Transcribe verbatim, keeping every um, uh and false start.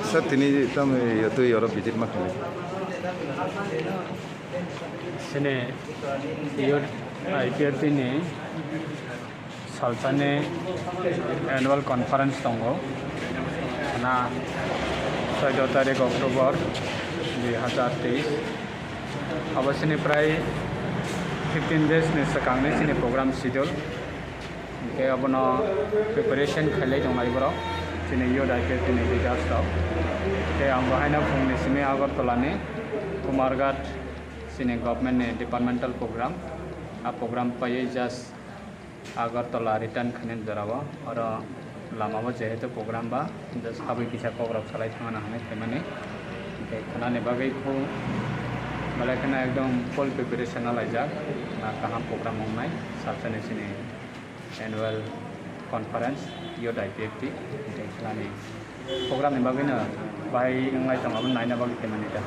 Sir, tini tamo yotwi oro visit ma khainai. Sini youth I P F T ni salsani annual conference tongo. Na soido tarik October dui hazar teis. Abo sini prai fifteen days ni swkangni sini program schedule. Hingke abono preparation khailai tonglai borok. Sini youth I P F T ni leaders rok. Hingke ang bo haino phungni simi Agartala ni Kumarghat sini government ni departmental program. A program paiwi just Agartala return khainani jorao, oro lamao jehetu program ba, just habwi kisa kok rok salai thangna hinwi phaimani. Hingke khwnani bagwi kho belai kheno ekdom full preparation no laijak, na kaham program wngnai, salsani sini annual conference, youth I P F T, hingke khwnani program ni bagwi no bahai wnglai tongo, abo naina bagwi phaimani da.